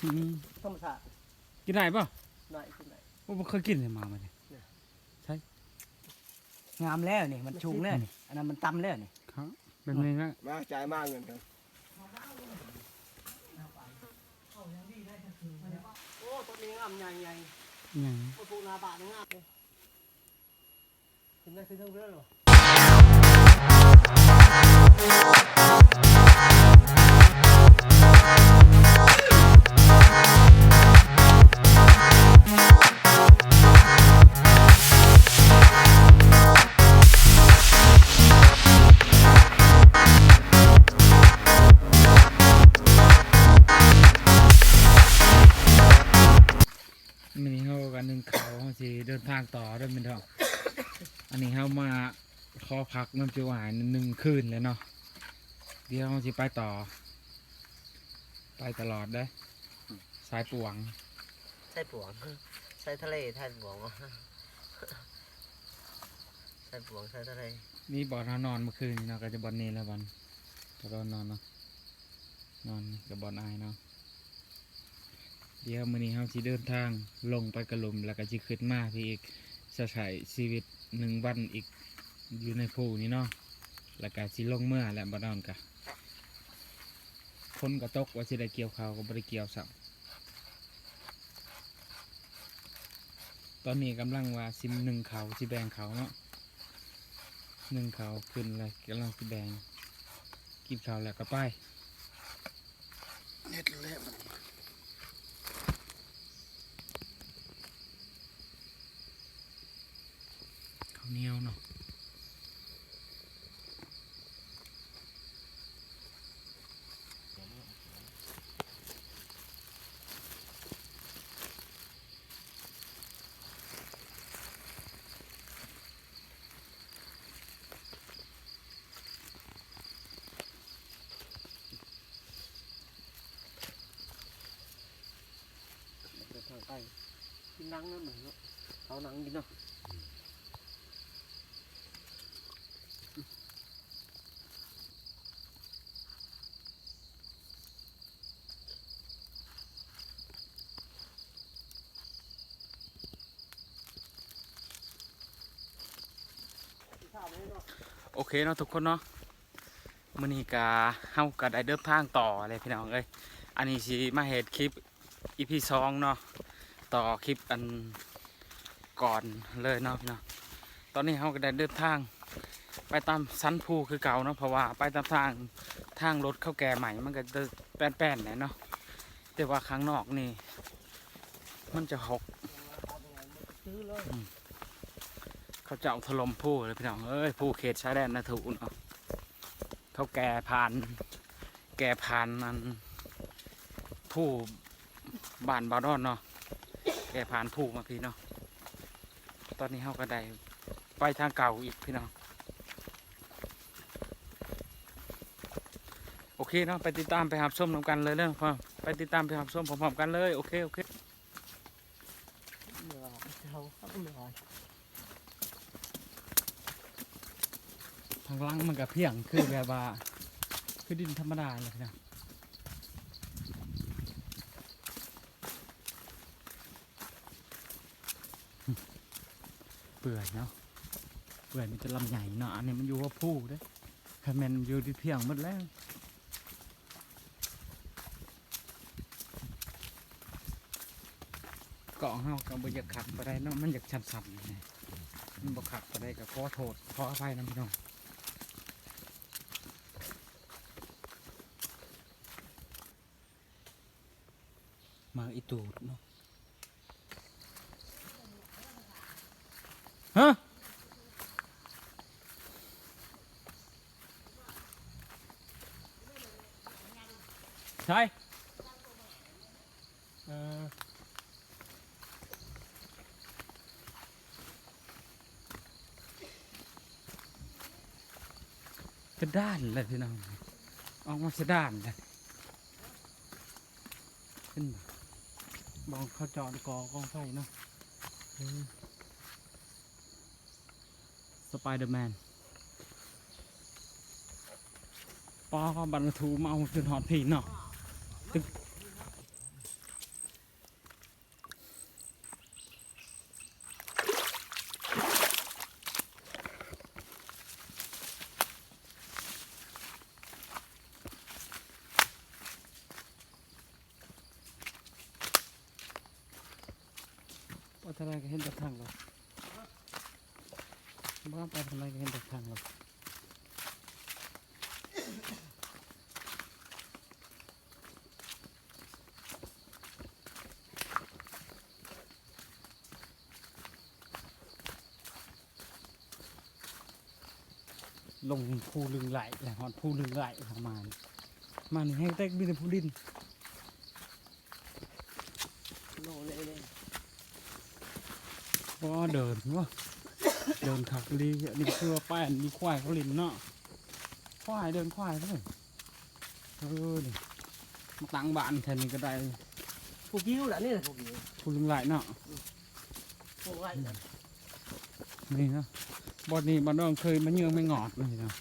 ອືມ ທຳມະຊາດ ກິນໄດ້ບໍ່? ໄດ້ ກິນໄດ້. ໂອ້ ບໍ່ເຄີຍກິນເລີຍ ໝາກມັນນີ້. ໃຊ່ ງາມແລ້ວນີ້ ມັນສູງແລ້ວນີ້ ອັນນັ້ນມັນຕ່ຳແລ້ວນີ້. ແບບນີ້ນະ ມາ ຈ່າຍມາເງິນກັນ. ໂອ້ ຕົ້ນນີ້ງາມ ໃຫຍ່ໆ ໃຫຍ່ ໂອ້ ປູກໜ້າບ້ານງາມເດ້. ຂຶ້ນໄດ້ ຂຶ້ນເທິງເລີຍ. ມື້ນີ້ເຮົາກໍໜຶ້ງເຂົ້າ ເຮົາຊິເດີນທາງຕໍ່ເດີພີ່ນ້ອງ. ອັນນີ້ເຮົາມາຂໍພັກນຳຈຸອ້າຍໜຶ່ງຄືນແລ້ວເນາະ. ດຽວເຮົາຊິໄປຕໍ່ ໄປຕະຫຼອດເດ້. ສາຍປວງ ສາຍປວງ ສາຍທະເລ ສາຍປວງ ສາຍປວງ ສາຍທະເລ. ນີ້ບ່ອນເຮົານອນເມື່ອຄືນນີ້ເນາະ ກໍຈະບ່ອນນີ້ແຫຼະ ບ່ອນ ຈະນອນເນາະ. ນອນນີ້ກໍບ່ອນອ້າຍເນາະ. ດຽວມື້ນີ້ເຮົາຊິເດີນທາງລົງໄປກະຫຼຸມ ແລ້ວກໍຊິຂຶ້ນມາພີ້ອີກ ຈະໃຊ້ຊີວິດໜຶ່ງວັນອີກຢູ່ໃນພູນີ້ເນາະ. ແລ້ວກໍຊິລົງເມືອແຫຼະ ບ່ອນນອນກະ ຝົນກໍຕົກ ວ່າຊິໄດ້ກ່ຽວເຂົ້າກໍບໍ່ໄດ້ກ່ຽວຊ້ຳ. ຕອນນີ້ກຳລັງວ່າຊິໜຶ້ງເຂົ້າ ຊິແບ່ງເຂົ້າເນາະ. ໜຶ້ງເຂົ້າຂຶ້ນແລ້ວ ກຳລັງຊິແບ່ງ ກິນເຂົ້າແລ້ວກໍໄປ. ເຮັດແລ້ວບັດນີ້ ເຂົ້າໜຽວເນາະ. ເດີນທາງໄປ ກິນໜັງນຳເນາະ ເອົາໜັງກິນເນາະ. ໂອເຄເນາະທຸກຄົນເນາະ, ມື້ນີ້ກະເຮົາກະໄດ້ເດີນທາງຕໍ່ແລ້ວພີ່ນ້ອງເອີຍ. ອັນນີ້ຊິມາເຮັດຄລິບ ອີພີສອງເນາະ ຕໍ່ຄລິບອັນກ່ອນເລີຍເນາະພີ່ນ້ອງ. ຕອນນີ້ເຮົາກໍໄດ້ເດີນທາງໄປຕາມສັນພູຄືເກົ່າເນາະ ເພາະວ່າໄປຕາມທາງ ທາງລົດເຂົາແກ່ໃໝ່ ມັນກໍຈະແປນໆແຫຼະເນາະ ແຕ່ວ່າຂ້າງນອກນີ້ມັນຈະຮົກ. ອືມ ເຂົາເຈົ້າຖະຫຼົ່ມພູເລີຍພີ່ນ້ອງເອີຍ, ພູເຂດຊາຍແດນນາທູເນາະ. ເຂົາແກ່ຜ່ານ ແກ່ຜ່ານອັນພູບ້ານບ່າວດອນເນາະ, ແກ່ຜ່ານພູມາພີ້ເນາະ. ຕອນນີ້ເຮົາກໍໄດ້ໄປທາງເກົ່າອີກພີ່ນ້ອງ. ໂອເຄເນາະ, ໄປຕິດຕາມໄປຮັບຊົມນຳກັນເລີຍເດີ, ໄປຕິດຕາມໄປຮັບຊົມພ້ອມໆກັນເລີຍ. ໂອເຄ ໂອເຄ. ທາງຫຼັງມັນກະພຽງ ຄືແບບວ່າ ຄືດິນທຳມະດາແຫຼະນະ. ເປື່ອຍເນາະ ເປື່ອຍ ມີແຕ່ລຳໃຫຍ່ເນາະ. ອັນນີ້ມັນຢູ່ຫົວພູເດ້, ຄັນແມ່ນຢູ່ທີ່ພຽງໝົດແລ້ວ. ກ້ອງເຮົາກໍບໍ່ຢາກຄັກປານໃດເນາະ, ມັນຢາກສັ່ນໆ ມັນບໍ່ຄັກປານໃດ ກໍຂໍໂທດຂໍອະໄພນຳພີ່ນ້ອງ. ໝາກອີຕູດເນາະ. ຮະ? ໃສ? ເອີ ເປັນດ່ານແລ້ວພີ່ນ້ອງ, ອອກມາໃສ່ດ່ານແລ້ວ. ເຫັນບໍ່? ບ່ອນເຂົາເຈາະ ກໍ່ກອງໄຟເນາະ. ເອີ Spider-Man. ປ້າ ບັນນາທູມາເອົາຈົນຮອດພີ້ເນາະ. ຕຶກ າງໃດກໍເຫັນແຕ່ທາງລົດ ບໍ່ໄປທາງໃດກໍເຫັນແຕ່ທາງລົດ. ລົງພູລຶງໄຫຼ ແລ້ວຮອດພູລຶງໄຫຼ ປະມານ ມານີ້ແຮງແຕ່ມີແຕ່ພູດິນ. ໂລເລເລ ບໍ່ເດີນເນາະ ເດີນຄັກອີ່ຫຼີ. ອັນນີ້ຄືວ່າໄປອັນມີຄວາຍເຂົາຫຼິ້ນເນາະ ຄວາຍເດີນຄວາຍເດ້. ເອີ ນີ້ມາຕັ້ງບ້ານແຖວນີ້ກໍໄດ້. ພູກິ້ວລະນີ້ນະ ພູກິ້ວ ພູລຶງໄຫຼເນາະ. ອືມ ພູໄຫຼນະ ນີ້ເນາະ ບ່ອນນີ້ບ້ານນ້ອງເຄີຍມາເຍືອງແມງງອດນະພີ່ນ້ອງ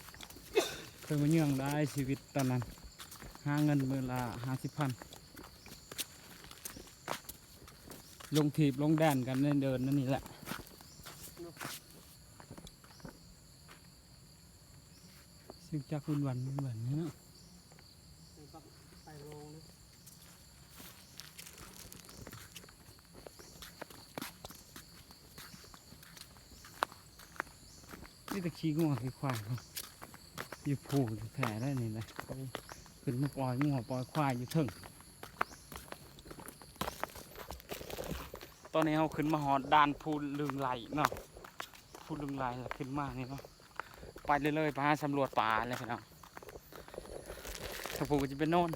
ເຄີຍມາເຍືອງໄດ້. ຊີວິດຕອນນັ້ນຫາເງິນມື້ລະຫ້າສິບພັນ ລົງຖີບລົງແດນກັນໃນເດີນນັ້ນນີ້ແຫຼະ. ສຽງຈັກວຸນວັນ ວຸນວັນນີ້ເນາະ ມີແຕ່ຂີ້ງົວຂີ້ຄວາຍເນາະ ຢູ່ພູແທ້ໆ ໄດ໋ນີ້ນະ ເຂົາຂຶ້ນມາປ່ອຍງົວປ່ອຍຄວາຍຢູ່ເທິງ. ຕອນນີ້ເຮົາຂຶ້ນມາຮອດດ່ານພູລຶງໄຫຼເນາະ ພູລຶງໄຫຼ ແລ້ວຂຶ້ນມານີ້ເນາະ ໄປເລື້ອຍໆ ໄປຫາສຳຫຼວດປ່າແຫຼະພີ່ນ້ອງ. ທາງພຸ້ນກໍຈະເປັນໂນນ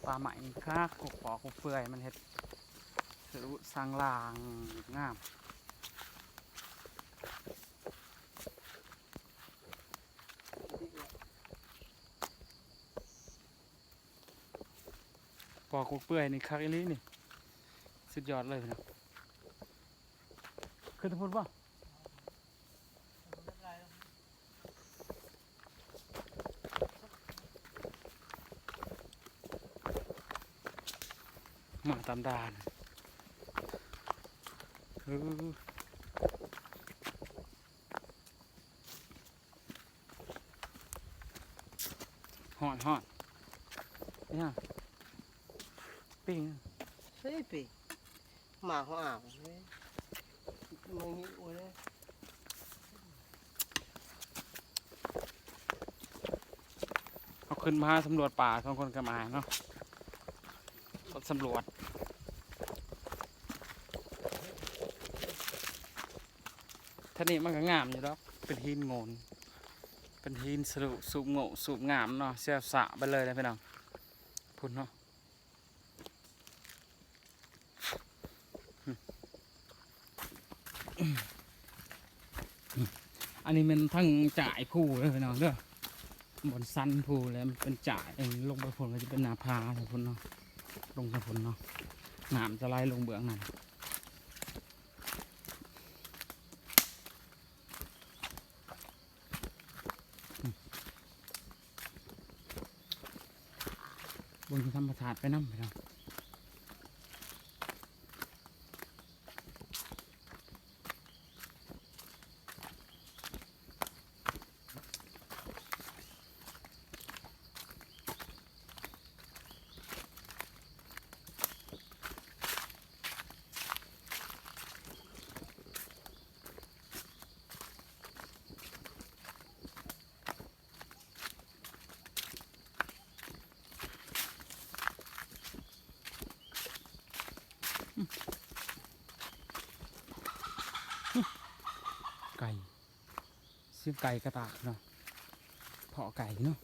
ປ່າໄມ້ຄັກ ກົກປອກກົກເປື່ອຍ ມັນເຮັດສະດຸສັງລາງງາມ. ປອກກົກເປື່ອຍນີ້ຄັກອີ່ຫຼີນີ້ ສຸດຍອດເລີຍພີ່ນ້ອງ. ຂຶ້ນທາງພຸ້ນບໍ່? ມາຕາມດ່ານ ເອີ. ຮ້ອນ ຮ້ອນ ອີຫຍັງ ປີ້ງ ເຮີ້ຍ ປີ້ງ ໝາຫົວອາວເລີຍ ມາຫິວເລີຍ. ເຮົາຂຶ້ນມາຫາສຳຫຼວດປ່າ ສອງຄົນກັບອ້າຍເນາະ ສຳຫຼວດ. ທາງນີ້ມັນກໍງາມຢູ່ດອກ ເປັນຫີນໂງ່ນ ເປັນຫີນສະດຸ ສູບໂງ່ ສູບງາມເນາະ ແຊວສະໄປເລີຍນະພີ່ນ້ອງ ພຸ້ນເນາະ. ອັນນີ້ແມ່ນທາງຈ້າຍພູເດີພີ່ນ້ອງເດີ ບ່ອນຊັນພູ ແລ້ວມັນເປັນຈ້າຍ ເອີ ລົງໄປພຸ້ນກໍຈະເປັນໜ້າຜາພຸ້ນເນາະ ລົງໄປພຸ້ນເນາະ ນ້ຳຈະໄຫຼລົງເບື້ອງນັ້ນ. ເບິ່ງທຳມະຊາດໄປນຳພີ່ນ້ອງ. ໄກ່ ສຽງໄກ່ກະຕາກເນາະ ເພາະໄກ່ເນາະ.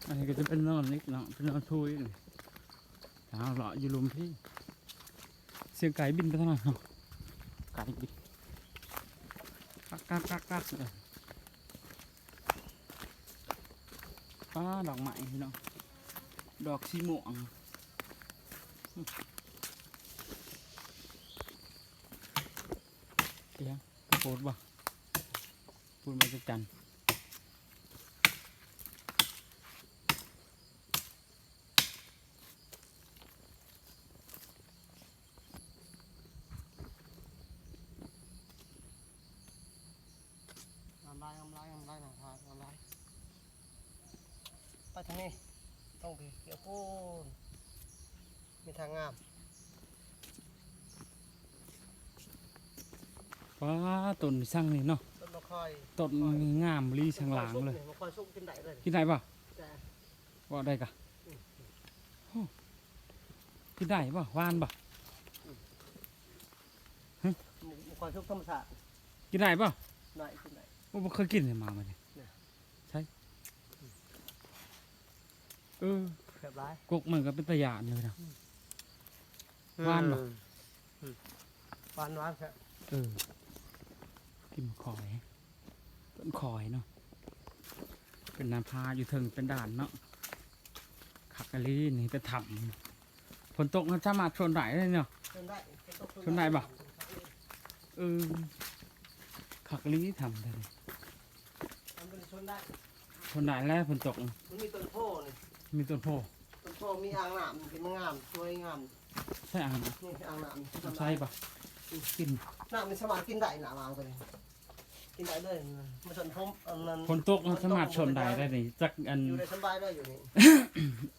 ອັນນີ້ກໍຈະເປັນນອນອີກເນາະ ເປັນນອນທຸຍນີ້ ເຮົາເລາະຢູ່ລຸ່ມພີ້. ສຽງໄກ່ບິນໄປທາງນັ້ນເນາະ ໄກ່ບິນ ກັກໆໆໆ. ປ້າ ດອກໄມ້ພີ່ນ້ອງ ດອກສີມ່ວງ ເອີຍ ປູດບໍ່? ປູດມາຈັກຈັນ. ງາມຫຼາຍ ງາມຫຼາຍ ງາມຫຼາຍ ໜອງທາດ ງາມຫຼາຍ. ທາງນີ້ ຕ້ອງໄປກ່ຽວພຸ້ນ ມີທາງງາມ. ວ້າ ຕົ້ນສັງນີ້ເນາະ ຕົ້ນມະຄອຍ ຕົ້ນງາມອີ່ຫຼີ ສັງຫຼາງເລີຍ. ມະຄອຍສຸກກິນໄດ້ເລີຍ ກິນໄດ້ບໍ່? ເວົ້າໄດ້ກະ ໂອ້ ກິນໄດ້ບໍ່? ຫວານບໍ່? ຮະ ໝາກຄອຍສຸກທຳມະຊາດ ກິນໄດ້ບໍ່? ໄດ້ ກິນໄດ້. ໂອ້ ບໍ່ເຄີຍກິນເລີຍ ມາມື້ນີ້ ໃຊ່ ເອີ ແຊບຫຼາຍ ກົກມັນກໍເປັນຕາຢ້ານເລີຍນະ. ຫວານບໍ່? ຫວານ ຫວານແຊບ. ເອີ ກິນໝາກຄອຍ ຕົ້ນຄອຍເນາະ ເປັນນາຜາຢູ່ເທິງເປັນດ່ານເນາະ. ຄັກອີ່ຫຼີນີ້ ເປັນຖ້ຳ ຝົນຕົກມັນສາມາດຊົນໄດ້ເນາະ ຊົນໄດ້ ຝົນຕົກຊົນ ຊົນໄດ້ບໍ່? ເອີ ຄັກອີ່ຫຼີຖ້ຳ ມັນຊົນໄດ້ ຊົນໄດ້ແລ້ວຝົນຕົກ. ມັນມີຕົ້ນໂພນີ້ ມີຕົ້ນໂພ ຕົ້ນໂພ ມີອ່າງນ້ຳ ມັນງາມ ສວຍງາມ. ໃສ່ອ່າງນ້ຳ ນີ້ອ່າງນ້ຳ ໃສ່ປະ? ກິນ ນ້ຳມັນສາມາດກິນໄດ້ ນ້ຳອ່າງຕົວນີ້ ກິນໄດ້ເລີຍ. ມັນຊົນ ອັນນັ້ນ ຝົນຕົກມັນສາມາດຊົນໄດ້ ໄດ້ນີ້ ຈັກອັນ ຢູ່ໄດ້ສະບາຍເລີຍຢູ່ນີ້.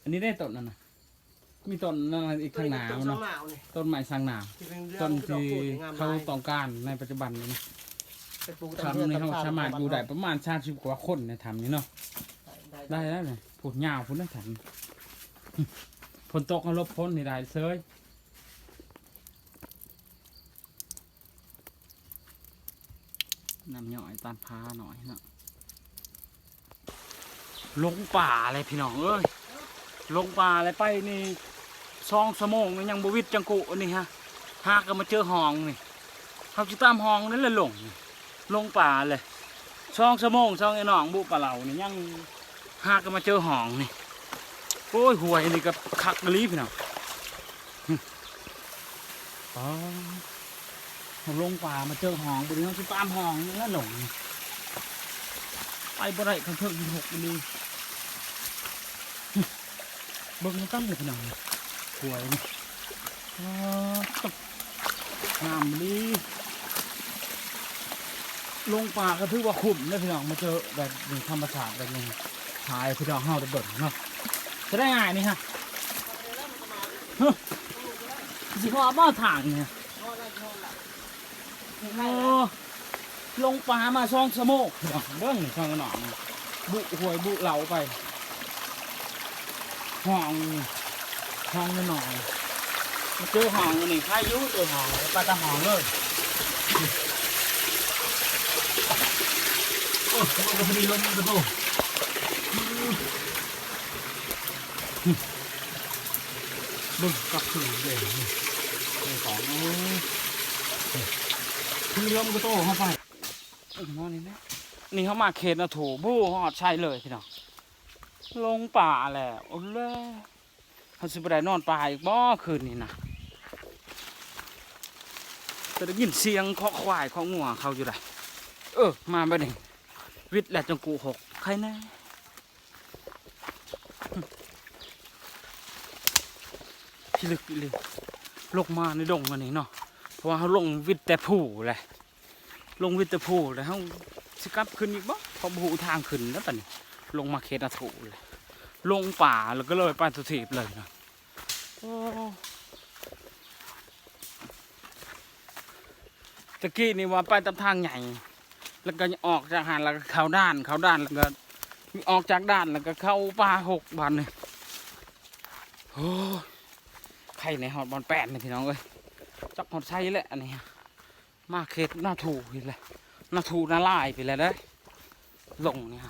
ອັນນີ້ໄດ້ຕົ້ນນັ້ນນະ ມີຕົ້ນນັ້ນອີກຂ້າງໜ້າເນາະ ຕົ້ນໄມ້ສັງໜາວ ຕົ້ນທີ່ເຂົາຕ້ອງການໃນປັດຈຸບັນນີ້. ຖ້ຳນີ້ເຮົາສາມາດຢູ່ໄດ້ປະມານສາມສິບກວ່າຄົນໃນຖ້ຳນີ້ເນາະ ໄດ້ແລ້ວນີ້ ພຸ້ນຍາວພຸ້ນນະຖ້ຳ. ຝົນຕົກເຮົາຫຼົບຝົນນີ້ໄດ້ເສີຍ. ນ້ຳຍ້ອຍຕານຜາໜ້ອຍເນາະ ຫຼົງປ່າເລີຍພີ່ນ້ອງເອີຍ ຫຼົງປ່າເລີຍ. ໄປນີ້ສອງຊົ່ວໂມງຍັງບໍ່ວິດຈັງກຸອັນນີ້ຮະ ຫາກໍມາເຈີຮ່ອງນີ້ ເຮົາຊິຕາມຮ່ອງນັ້ນແຫຼະຫຼົງ ຫຼົງປ່າເລີຍ. ສອງຊົ່ວໂມງ ສອງໄອ້ນ້ອງບຸປາເຫຼົ່ານີ້ຍັງຫາກໍມາເຈີຮ່ອງນີ້. ໂອ້ຍ ຫ້ວຍນີ້ກໍຄັກອີ່ຫຼີພີ່ນ້ອງ. ອໍ ເຮົາຫຼົງປ່າມາເຈີຮ່ອງ ບັດນີ້ເຮົາຊິຕາມຮ່ອງນີ້ແຫຼະຫຼົງ ໄປບໍ່ໄດ້ ຄັນເທິງມັນຫົກອີ່ຫຼີ. ເບິ່ງນຳກັນເດີພີ່ນ້ອງ ຫ້ວຍນີ້ ອໍ ງາມອີ່ຫຼີ. ຫຼົງປ່າກໍຖືວ່າຄຸ້ມເດ້ພີ່ນ້ອງ ມາເຈີແບບນີ້ ທຳມະຊາດແບບນີ້ ຖ່າຍໃຫ້ພີ່ນ້ອງເຮົາໄດ້ເບິ່ງເນາະ. ຈະໄດ້ງ່າຍນີ້ຮະ ຮະ ຊິພໍບໍ່ທາງນີ້? ໂອ້ ຫຼົງປ່າມາສອງຊົ່ວໂມງ ເບິ່ງນີ້ ຊ່ອງນ້ອຍ ບຸຫ້ວຍບຸເຫຼົ່າໄປ ຮ່ອງ ຮ່ອງນ້ອຍໆ ມາເຈີຮ່ອງນີ້ ໃຄຢູ່ເຈີຮ່ອງ ໄປຕາມຮ່ອງເລີຍ. ໂອ້ ມັນກໍພໍດີລົມກະໂຕ ເບິ່ງກັບຄືເດ້ ນີ້ ນີ້ສອງ ໂອ້ ມີລົມກະໂຕເຂົ້າໄປ ເອີ ມານີ້ແຫຼະ. ນີ້ເຮົາມາເຂດນາໂທ ບໍ່ຮອດໃສເລີຍພີ່ນ້ອງ ຫຼົງປ່າແລ້ວ ໂອ້ແລະ ເຮົາຊິບໍ່ໄດ້ນອນປ່າອີກບໍ່ຄືນນີ້ນະ? ແຕ່ໄດ້ຍິນສຽງຄອຄວາຍຄອງົວເຂົາຢູ່ໃດ. ເອີ ມາບັດນີ້ ວິດແລ້ວຈັງກຸຫົກ ໃຄແນ່. ພິລຶກອີ່ຫຼີ ລົງມາໃນດົງອັນນີ້ເນາະ ເພາະວ່າເຮົາລົງວິດແຕ່ພູແຫຼະ ລົງວິດແຕ່ພູແລ້ວ ເຮົາຊິກັບຂຶ້ນອີກບໍ່ ເພາະບໍ່ຮູ້ທາງຂຶ້ນແລ້ວ ຕອນນີ້ລົງມາເຂດນາໂທແລ້ວ ຫຼົງປ່າແລ້ວກໍເລີຍໄປສຸເທບເລີຍເນາະ. ໂອ້ ຕະກີ້ນີ້ວ່າໄປຕາມທາງໃຫຍ່ ແລ້ວກໍອອກຈາກຫັ້ນ ແລ້ວກໍເຂົ້າດ່ານ ເຂົ້າດ່ານ ແລ້ວກໍອອກຈາກດ່ານ ແລ້ວກໍເຂົ້າປ່າຫົກບາດນີ້. ໂອ້ ໄຄແນ່ຮອດບ່ອນແປດນີ້ພີ່ນ້ອງເອີຍ ຈັກຮອດໃສແຫຼະອັນນີ້ ມາເຂດນາໂທນີ້ແຫຼະ ນາໂທນາລາຍໄປແລ້ວເດ້ ລົງນີ້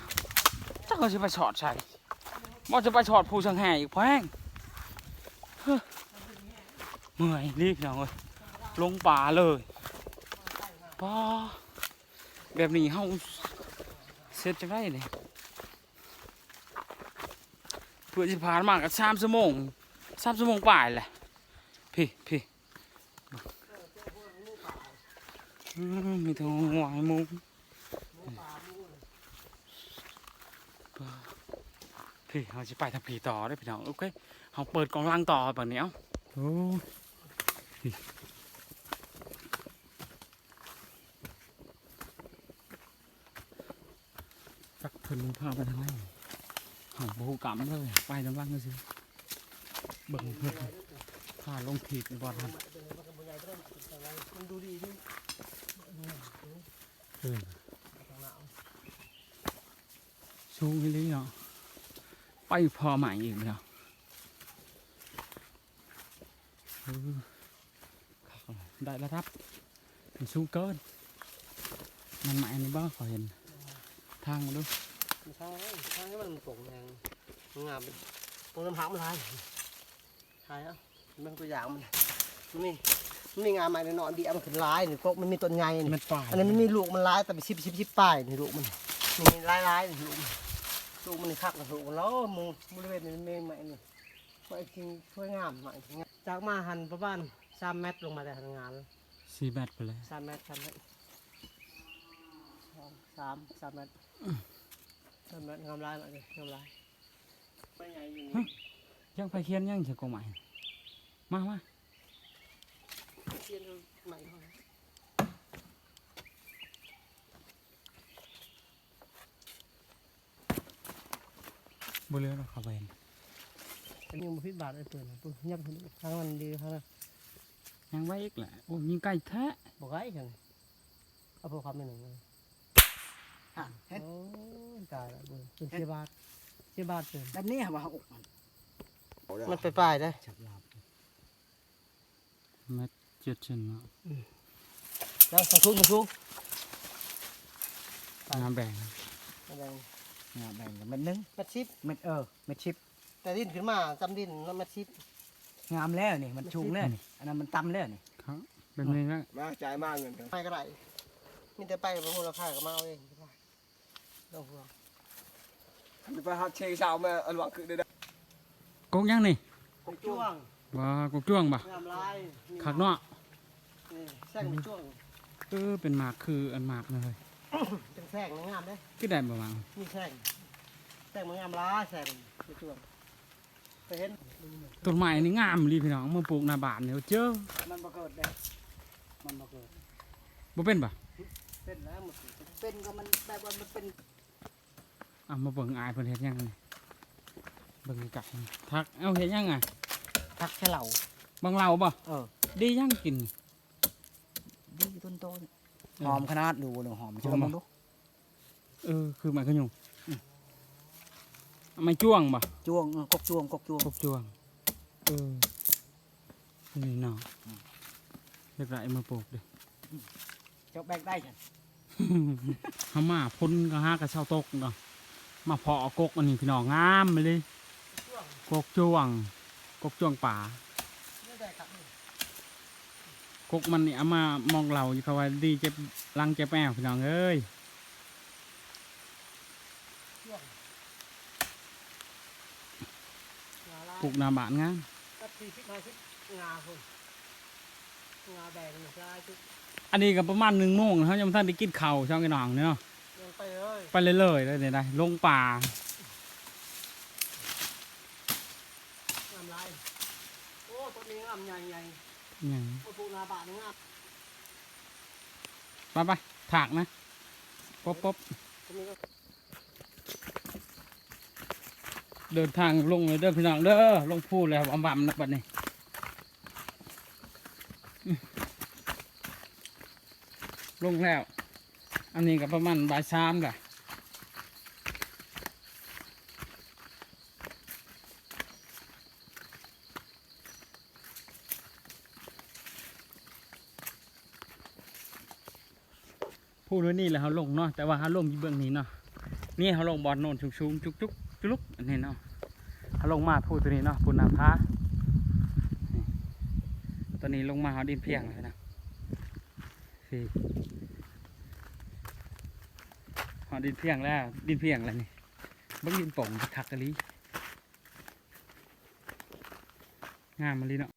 ຈັກວ່າຊິໄປຊອດໃສ ບໍ່ຈະໄປຊອດພູສັງແຫອີກພໍແຮງ. ເຮີ້ ເມື່ອຍອີ່ຫຼີພີ່ນ້ອງເອີຍ ຫຼົງປ່າເລີຍ ປ້າ ແບບນີ້ເຮົາເຮັດຈັ່ງໃດນີ້ ເພື່ອຊິຜ່ານມາກໍສາມຊົ່ວໂມງ ສາມຊົ່ວໂມງປາຍແຫຼະ. ພີ້ ພີ້ ອືມ ມີແຕ່ງົວໃຫ້ໝູ ພີ້ ເຮົາຊິໄປທາງພີ້ຕໍ່ເດີ້ພີ່ນ້ອງ. ໂອເຄ ເຮົາເປີດກ້ອງຫຼັງຕໍ່ບັດນີ້ ເອົ້າ ໂອ້ ຈັກເພິ່ນພາໄປທາງໃດ. ບໍ່ຮູ້ກຳເລີຍ ໄປນຳຫຼັງຊື່ ເບິ່ງເພິ່ນ ພາລົງທີບຢູ່ບ່ອນຫັ້ນ ມັນກໍບໍ່ໃຫຍ່ປານໃດ ມັນກໍບໍ່ໃຫຍ່ປານໃດ ມັນດູດີຢູ່ ເອີ ຂ້າງໜ້າ ສູງອີ່ຫຼີເນາະ ໄປພໍໃໝ່ອີກແລ້ວ ເອີ ຄັກ ໄດ້ລະດັບ ມັນສູງເກີນ ມັນໄໝ້ອັນນີ້ບໍ່ ຂ້ອຍເຫັນ ທາງມັນດູ ທາງ ທາງໃຫ້ມັນປົງແຮງ ງາມ ປົງນ້ຳຜັກມັນຫຼາຍ ຖ່າຍເອົາ ເບິ່ງຕົວຢ່າງມັນ ມັນມີ ມັນມີງາໃໝ່ນ້ອຍໆ ເບ້ຍມັນຂຶ້ນຫຼາຍນີ້ ກົກມັນມີຕົ້ນໃຫຍ່ນີ້ ມັນປາຍ ອັນນີ້ມັນມີລູກມັນຫຼາຍ ແຕ່ເປັນສິບ ສິບ ສິບປາຍນີ້ລູກມັນ ນີ້ຫຼາຍໆນີ້ລູກມັນ ລູກມັນນີ້ຄັກ ລູກມັນລະ ໝູ່ບໍລິເວນນີ້ມັນມີໃໝ່ນີ້ ໄມ້ຈິງສວຍງາມ ໄມ້ຈິງງາມ ຈາກມາຫັ້ນປະມານສາມແມັດ ລົງມາແຕ່ຫັ້ນງາມ ສີ່ແມັດພຸ້ນແຫຼະ ສາມແມັດ ສາມແມັດ ສອງ ສາມ ສາມແມັດ ສາມແມັດ ງາມຫຼາຍ ໄມ້ນີ້ງາມຫຼາຍ ໄມ້ໃຫຍ່ຢູ່ນີ້ ຮະ ຍັງໄປຂຽນຫຍັງຊະ ກົກໄມ້ ມາ ມາ ຂຽນໄມ້ເຮົາ ບໍ່ເຫຼືອດອກ ເຂົ້າໄປ ອັນນີ້ບໍ່ຜິດບາດ ໄອ້ເປີດ ຍັບທາງນັ້ນດີ ທາງນັ້ນ ຍັງໄວອີກແຫຼະ ໂອ້ ຍິງໄກແທ້ ບໍ່ໄກຊັ້ນ ເອົາພວກຄຳໜຶ່ງ ອ່ະ ເຫັນ ໂອ້ຍ ຕາຍລະ ເບິ່ງ ເປັນເສຍບາດ ເສຍບາດເປັນ ແບບນີ້ຫາວ່າ ມັນໄປປາຍເດ້ ແມັດເຈັດຊັ້ນເນາະ ອືມ ແລ້ວທາງສູງ ທາງສູງ ງາແບ່ງ ງາແບ່ງ ງາແບ່ງແມັດໜຶ່ງ ແມັດສິບ ແມັດ ເອີ ແມັດສິບ ແຕ່ດິນຂຶ້ນມາຈຳດິນເນາະ ແມັດສິບ ງາມແລ້ວນີ້ ມັນສູງແລ້ວນີ້ ອັນນັ້ນມັນຕ່ຳແລ້ວນີ້ ຄັບ ແບບນີ້ນະ ມາຈ່າຍມາເງິນ ໄປກໍໄດ້ ມີແຕ່ໄປບໍ່ຮູ້ລາຄາກໍມາເອົາເອງ ບໍ່ຕ້ອງຫ່ວງ ໄປຫາເຊຊາວມາອັນຫວັງຄືໄດ້ ກົກຫຍັງນີ້ ກົກຈ້ວງ ວ່າກົກຈ້ວງບໍ່ ງາມຫຼາຍ ຄັກເນາະ ນີ້ແຊງກົກຈ້ວງ ເອີ ເປັນໝາກຄືອັນໝາກເລີຍ ເປັນແຊງງາມເດ້ ຄືໄດ້ບໍ່ຫວັງ ນີ້ແຊງ ແຊງມັນງາມຫຼາຍ ແຊງກົກຈ້ວງ ໄປເຫັນ ຕົ້ນໄມ້ນີ້ງາມອີ່ຫຼີພີ່ນ້ອງ ມາປູກໜ້າບ້ານນີ້ ເຈີ ມັນບໍ່ເກີດເດ້ ມັນບໍ່ເກີດ ບໍ່ເປັນບໍ່ ເປັນແລ້ວ ມັນເປັນກໍມັນແບບວ່າມັນເປັນ ອ່ະ ມາເບິ່ງອ້າຍເພິ່ນເຮັດຫຍັງນີ້ ເບິ່ງໃກ້ໆ ຖັກ ເອົາເຮັດຫຍັງອ່ະ ຖັກໃສ່ເຫຼົ້າ ບັກເຫຼົ້າບໍ່ ເອີ ດີຫຍັງກິນ ດີຕົ້ນໂຕນີ້ ເອີ ຫອມຂະໜາດ ດູບໍ່ ຫອມ ຫອມບໍ່ ເຈົ້າລອງເບິ່ງດູ ເອີ ຄືໄມ້ຂະຍຸງ ອືມ ໄມ້ຈ້ວງບໍ່ ຈ້ວງ ເອີ ກົກຈ້ວງ ກົກຈ້ວງ ກົກຈ້ວງ ເອີ ນີ້ເນາະ ອືມ ຢາກໄດ້ມາປູກເດ້ ອືມ ເຈົ້າແບກໄດ້ຊັ້ນ ເຮົາມາຝົນກໍຫາກະເຊົາຕົກເນາະ ມາພໍ້ກົກອັນນີ້ພີ່ນ້ອງ ງາມອີ່ຫຼີ ກົກຈ້ວງ ກົກຈ້ວງປາ ກົກມັນນີ້ເອົາມາມອງເຫຼົ້າຢູ່ ເຂົາວ່າດີເຈັບຫຼັງເຈັບແອວພີ່ນ້ອງເອີຍ ປູກໜ້າບ້ານງາມ ຈັກສີ່ສິບ ຫ້າສິບ ງາພຸ້ນ ງາແດງນີ້ຫຼາຍສຸດ ອັນນີ້ກໍປະມານໜຶ່ງໂມງ ເຮົາຍັງບໍ່ທັນໄດ້ກິນເຂົ້າ ຊ່ອງໄອ້ນ້ອງນີ້ເນາະ ຍັງໄປເລີຍ ໄປເລື້ອຍໆເລີຍນີ້ໄດ໋ ລົງປ່າ ງາມຫຼາຍ ໂອ້ ຕົ້ນນີ້ງາມໃຫຍ່ໆ ຫຍັງ ໂອ້ ປູກໜ້າບ້ານງາມ ໄປໆ ຖາກນະ ປົບໆ ເດີນທາງລົງເລີຍເດີພີ່ນ້ອງເດີ ລົງພູແລ້ວ ອຳບຳນະບັດນີ້ ລົງແລ້ວ ອັນນີ້ກໍປະມານບ່າຍສາມລະ ພູໂນນນີ້ແຫຼະເຮົາລົງເນາະ ແຕ່ວ່າເຮົາລົງຢູ່ເບື້ອງນີ້ເນາະ ນີ້ເຮົາລົງບ່ອນໂນນສູງໆ ຈຸກໆ ຈຸລຸກ ອັນນີ້ເນາະ ເຮົາລົງມາພູໂຕນີ້ເນາະ ພູນາຜາ ນີ້ ຕອນນີ້ລົງມາຮອດດິນພຽງແລ້ວເນາະ ນີ້ ຮອດດິນພຽງແລ້ວ ດິນພຽງແລ້ວນີ້ ເບິ່ງດິນໂປ່ງຄັກອີ່ຫຼີ ງາມອີ່ຫຼີເນາະ